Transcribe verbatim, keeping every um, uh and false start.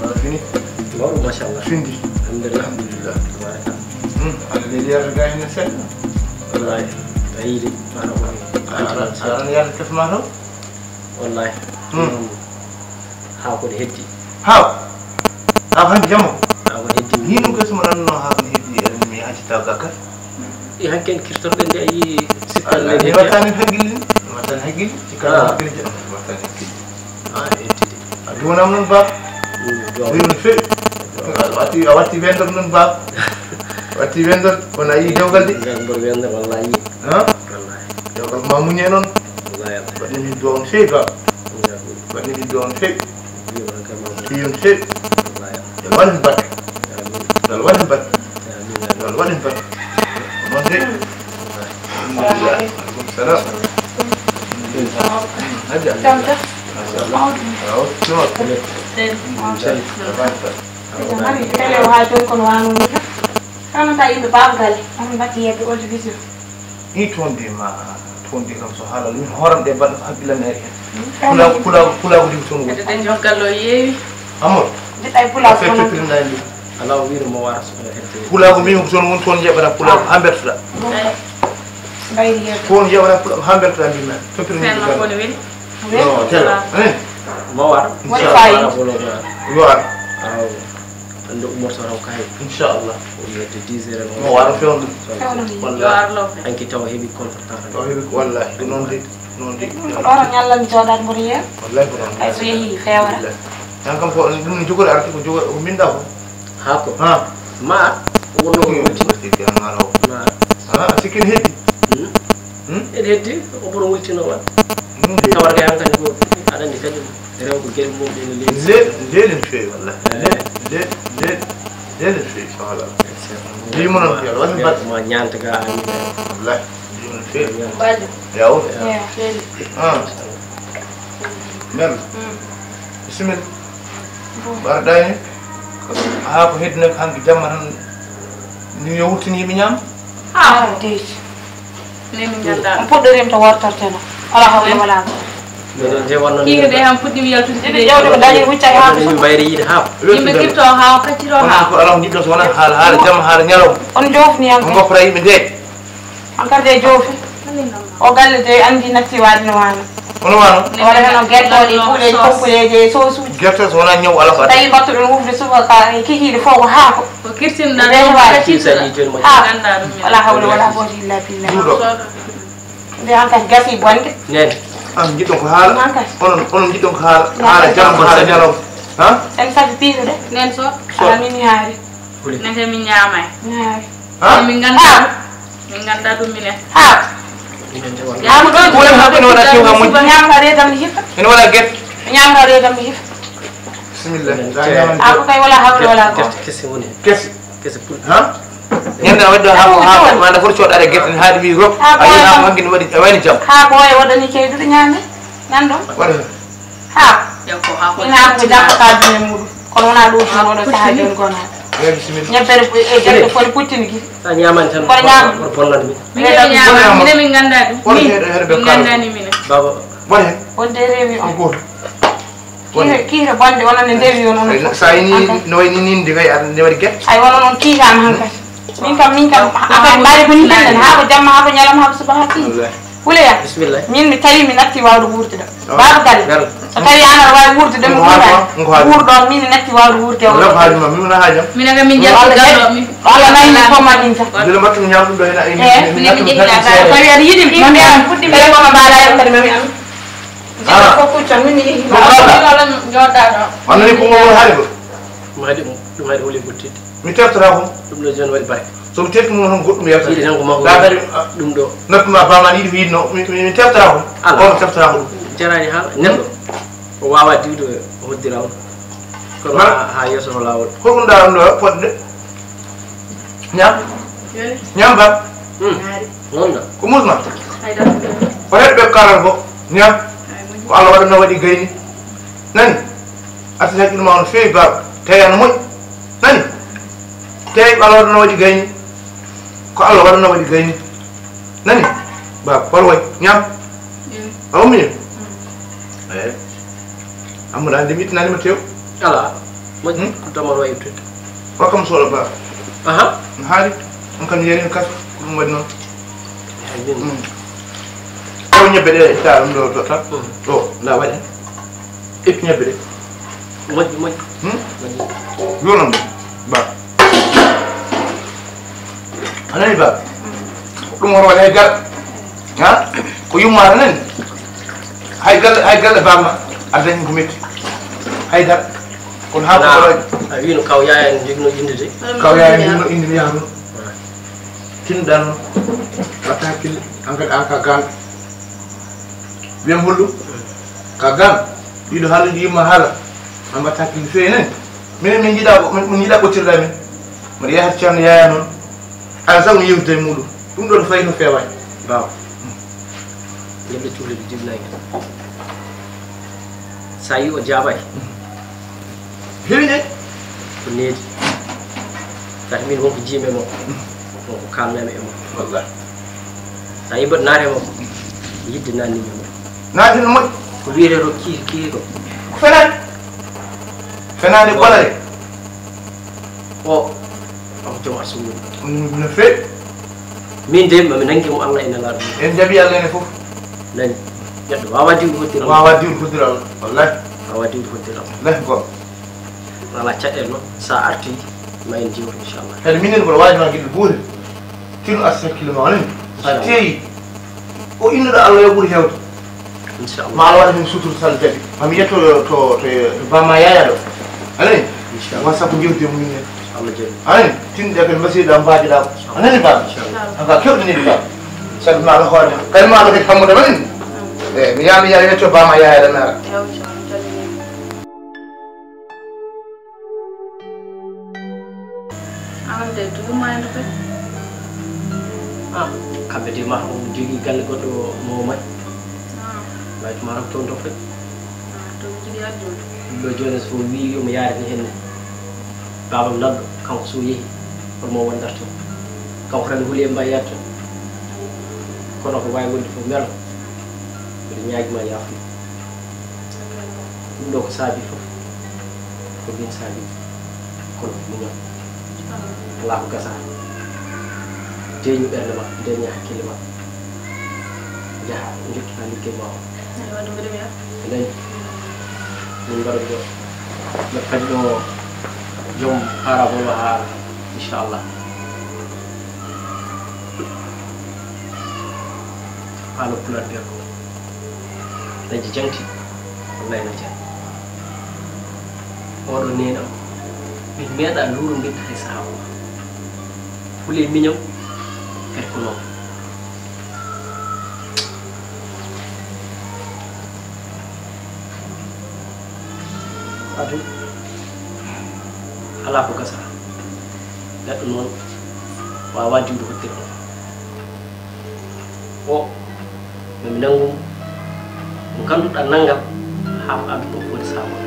Wala fini? Mawɗo, machallah. Findi? Alhamdulillah. Alhamdulillah. Tabarakalla. Hmm, Allah de yarda ga hene seeɗa. Wallahi. A yiide, maɗa ko ni. Aran yarda kef ma to? Wallahi. Hmm. Ɗum haako ne heddi. Haako? Haako heddi jamma? Haako heddi. Ni ɗum kadi so mo ɗanno haako ne heddi, en mi hacci taw gakkal. I hanke en kirtorɗen de a yii sikkal Allah, ne mi heddi. Wattani hakkille, mi wattani hakkille. Sikkal hakkille, mi wattani hakkille. Ah, e tigi. A duwanam noon, Baba. Mm, duwanam. Duwanam no feewi. A watti, a watti wendor noon, Baba. A watti wendor, kono a yii dewgal de. Ngal mboɗo wendor, wallahi. Ha? Wallahi. Dewgal ma muñe noon. Wallahi. Waɗi min duwa on feewi, Baba. Wallahi. Waɗi min duwa on feewi. Duwa on kama. Duwa on feewi. Wallahi. Yo Allah waɗan barke. Amin. Yo Allah waɗan barke. Amin. Yo Allah waɗan barke. Noon de. Aleykum salam. Hajja. Tamta. Mawɗum. Awo, tuma. Seydi Mawɗum. Seydi. Mari, télé o haa jooni kono waano ni tan. Tan ta yimɓe Baaba Galle, on mbatti yedde audiovisuel. Ni toon de ma, toon de kam so haalal min hooram ɗe mbaɗa ko hakkillam ari heen. Pulaagu, pulaagu, pulaagu ɗi ko toon woni. Ede ɗen joggal o yeewi. Amadou. Jiɗɗa e pulaagu. Affaire kono peppirinɗa en ɗum. Alaa o wiino mo wara so hedde. Pulaagu mbimi ko toon woni, toon njeɓata pulaagu haa mbertoɗa. Eyi. Mbayri yeeso. Toon njeɓata pulaagu haa mbertoɗa mbimi. Peppirinɗa. Sen makko ne weli. Non, telo. Hein? Mo wara. Woni fayida. Yo ar. Aw. Ande Oumar Sow raw kaye. Inchallah. O wiyete dix heures. Mo wara fewndo. Fewndo. Wallahi. Yo ar law. Hanki taw heɓi contrat. Taw heɓi, wallahi. Ko noon de. Noon de. Ɗum ko ɗo tan ñallan jooɗaade mboɗo yeeya. Wallahi ko noon. Hay so yehi feewata. Alhamdulillah. Tan kam ko ɗum ne jogori arti ko jogori ko mbinda ko. Haa ko? Ha. Ma wonno ko wonti. Sikki an maro. Ma. Ha, sikki ne heddi. Hmm? Hmm? Ene heddi, o ɓura wultino wa. Ɗum de. Tawata kay hankadi ko aɗa anndi kadi rewɓe geɗe mum ɗe no leeli. Leeli, leeli no feewi wallahi. Eh. Leeli, leeli, leeli, leeli no feewi, so haala. Limo noon, yo Allah waɗi mbaɗ. Ma ñaanta ga, amin. Wallahi, limo no feewi. Bajo. Yawo. Ya. Leeli. Ah. Mel. Hmm. Bisimilla. Bon. Mbaɗa ɗayni. Haa ko heddi nag hanki jamma tan. Ni yo wurtini yimɓe ñaam. Ah, deji. Ni min nganndaa. On puɗɗoriima to wortorteno. Alaa hawla walaa quwwata. Miɗen je wonno ni. Kiiɗe ɗe han puɗɗiima yaltude. Ɗiɗi ƴewde ko dañi huccay haa ko min mbayri yiide haa. Yimɓe kirto haa o kacciro haa. Ko alaa on jiɗɗo so wonaa haala, haala jamma, haala ñalawma. On joofni yam. On goppata yimɓe de. Hankadi e joofi. O galle de anndi natti waade no waano. Hono waano? Waɗa heno gertooɗe, puuleeji, kompuleeji e soosuuji. Gerte so wonaa ñaw alaa ko adda. Tawi mbattuɗon wufde subaka e kikiiɗe fof ko haako. Ko kirsinɗaa ɗum, ko kirsinɗaa. Haako. Nganndaa ɗum. Wala hawla wala quwwata illa billah. Ɗum ɗo. Nde hankadi gasi bonde. Neen. An jiɗɗon ko haala. Hankadi. Onon, onon jiɗɗon ko haala. Haala jam, haala ñalawma. Ha? En sati piiɗo de. Neen so. So. Ala min haari. Neen min ñaamay. Ñaari. Ha? Min nganndaa. Min nganndaa ɗum minen. Ha. Haa ko ɗoon. Ko woni haa ko ene waɗa tew haa moƴƴi. Ñaamata reedam mi hippa. Ene waɗa gerte. Ñaamata reedam mi hippa. Bisimilla. Haa ko kay wala hawla wala ko. Gerte kese woni. Kese. Kese pul. Ha? Ñande a waɗi ɗo haa ko haa ma nda foti coɗɗaade gerte haa ɗi mbi rok. Haa ko haa ko hanki ne waɗi a wayni jam. Haa ko e waɗani kay duɗo ñaami. Nan ɗo. Waɗa. Haa. Ina ko janngo ka dune muɗum. Kono wona ɗum tan oɗo sahaa joni gona. Eyi, bisimilla. Ñebbere e gerte foti puttini gite. A ñaamani tan. Kono ñaam. Kono bonnani mi. Min mi ñaama, min min nganndaa ɗum. Min nganndaani minen. Baba. Bone. On de rewi on. Gooto. Kiire, kiire bonde onon ne ndewi on, onon fof. Sa ini no wayni ni ndi kay aɗa nde waɗi gerte. Ay, onon on kiigaama hankadi. Min kam, min kam, hankadi mbaɗi ko ni tan, haa ko jamma, haa ko ñalawma, haa ko subaka, haa kiiɗe. Wallahi. Huleya. Bisimilla. Min mi tawi mi natti waawde wuurtude. Baaba Galle. So tawi aan aɗa waawi wuurtude, mi wuuraani. Wuurɗo on, min mi natti waawde wuurtude. Wala ko haaju ma, min wona haajam. Min aga min jatti gallo mi. Wala nayi mi pomma ɗin tan. Dila mbattu mi ñaam ɗum ɗo hena. Eh, min mi jatti. So tawi aɗa yiɗi mi, mami an. Fuɗɗi mi ko ma mbaɗa yam kadi mami an. Jiɗɗo ko kuccan min ni. Ɗum kala. Wala jooɗɗa ɗo. Wala ni ko mo woni haali ko. Ɗum haɗi mo, ɗum haɗi holi gottidde. Mi tertata ko. Ɗum ɗo joni waɗi barke. So mi terti mo tan goɗɗum yalta. Yiɗi tan ko makko. Ɗa kadi, ah, ɗum ɗo. Noppi ma bama yiɗi ko yiɗno, mi, mi, mi tertata ko. Ala. Ko mi tertata ko ɗum. Jarani haala. Neɗɗo o wawa diwde o hoddira on. Kono ha, ha yeeso o lawol. Ko ɗum ɗa ɗum ɗo fodde. Ñaam. Ñaam ba. Hmm. Wonda. Ko musma. Ko heɗɓe kalan ko. Ñaam. Ko Allah waɗano waɗi gayni. Nani? Arti hakkille ma no feewi baaba. Tawi ana moƴƴi. Nani? Tawi ko Allah waɗano waɗi gayni. Ko Allah waɗano waɗi gayni. Nani? Baaba, hol way? Ñaam. A ummi? Eyi. Amadou, andi mi ittinani ma tew? Ala. Moƴƴi. Hmm? Ko damaro wayi to. Wa kam soɗo ba. Aha. No haali? On kam yerini kas ko ɗum waɗi noon. Ay, min. Hmm. Taw ñebbe ɗe ta ɗum ɗo to. Hmm. Ɗo, nda waɗi. Ƴettu ñebbe ɗe. Moƴƴi, moƴƴi. Hmm? Moƴƴi. Yo noon ba. A nani ba? Ɗum hoto waɗi hay dara. Ha? Ko yummaare nan. Hay galle, hay galle bamma. A dañi ko metti. Hay dara. Kono ha ko waɗi. A wino kaw yaya en jogino inde de. Kaw yaya en jogino inde mi yaha ɗum. Tinɗan. Watta hakkille. An kadi an ka gan. Wiyam hollu. Ka gan. Ɗiɗo haalde yumma haala. An mbatta hakkille feewi nan. Minen min jiɗa ko, min, min jiɗa ɓoccirɗa min. Mboɗo yaha to Ceerno Yaya noon. Alaa sago mi yewtida e muuɗum. Ɗum ɗo no fayi no feewaani. Baawa. Ñebbe cukalel jibinay hen. Sa yi o jaabaaki. Heewi de. Ko needi. Kadi min wonko jiimi e makko. Wonko kaalnami e makko. Wallahi. Sa yi mboɗo naata e makko. Yidde nanni mi makko. Naati no moƴƴi. Ko wiyete to kii, kii ko. Ko fenaani. Fenaani ko balare. O, o joom arsugu. No feewi. Min de, mami nangi mo Allah ina laaɗo. En jaɓi Allah ene fof. Nani. Neɗɗo wawa diwde hoddira Allah. Wawa diwde hoddira Allah. Wallahi. Wawa diwde hoddira Allah. Wallahi gom. Ala caɗɗel noon, sa arti, ma en jiwto, inchallah. Kadi minen mboɗo waajma gilɗi gootel. Tino arti hakkille ma, o nani? Sa teeyi, o innuɗo Allah yo ɓuri heewde. Inchallah. Ma Allah waɗa heen sutura sal jaɓi. Mami yetto to, to, to bama yaya ɗo. A nani? Inchallah. Wa sappo jewdi e mum en. Inchallah jaɓi. A nani? Tinɗe kadi mbasiɗa mbaajoɗa ko. A nani ba? Inchallah. Aka kewɗe nini ba? Sabi ma Allah hoore ma. Kadi ma Allah kadi fammude ma nini? E, mi yaa, mi yaa yetto bama yaya ɗo mera. Awa de, to ɗum mayndo kadi. Ah, kamɓe de ma, on jogii galle goɗɗo mo may. Ah. May to ma rok toon to fay. Ah, to mi jogii addu. Ɗo jooni so wii yo mi yaarani heen. Baabam nanɗo, kanko so yehi, hono mo wondata toon. Kanko tan huli e mbayyaade toon. Kono ko waawi wonde fof, mbela mbiɗa ñaagima yaafuya. Ɗum ɗo ko saabi fof, ko min saabi, kono ko muñal. Alaa ko gasaa. Deeƴu ɓernde ma, deeƴa hakkille ma. Njaha, njottoɗa liggey ma o. Eyi, wadde mbiɗa wiya. Nani? Min mbaɗa ɗo. Mbeɗa kadi ɗo joom haara bolo haara, inchallah. Haala pulaar mbiyata ko. Dañde jaŋti, wallahi na jaŋ. Oɗo neenam, min meeɗa luurondirde hay sahaa o. Huli e miñam, kadi ko noon. Adu, alaa ko gasa. Neɗɗo noon waawaa diwde hoddira ɗum. O, min nanngu mo ngannduɗaa nanngal haa ko aduna o foti saama.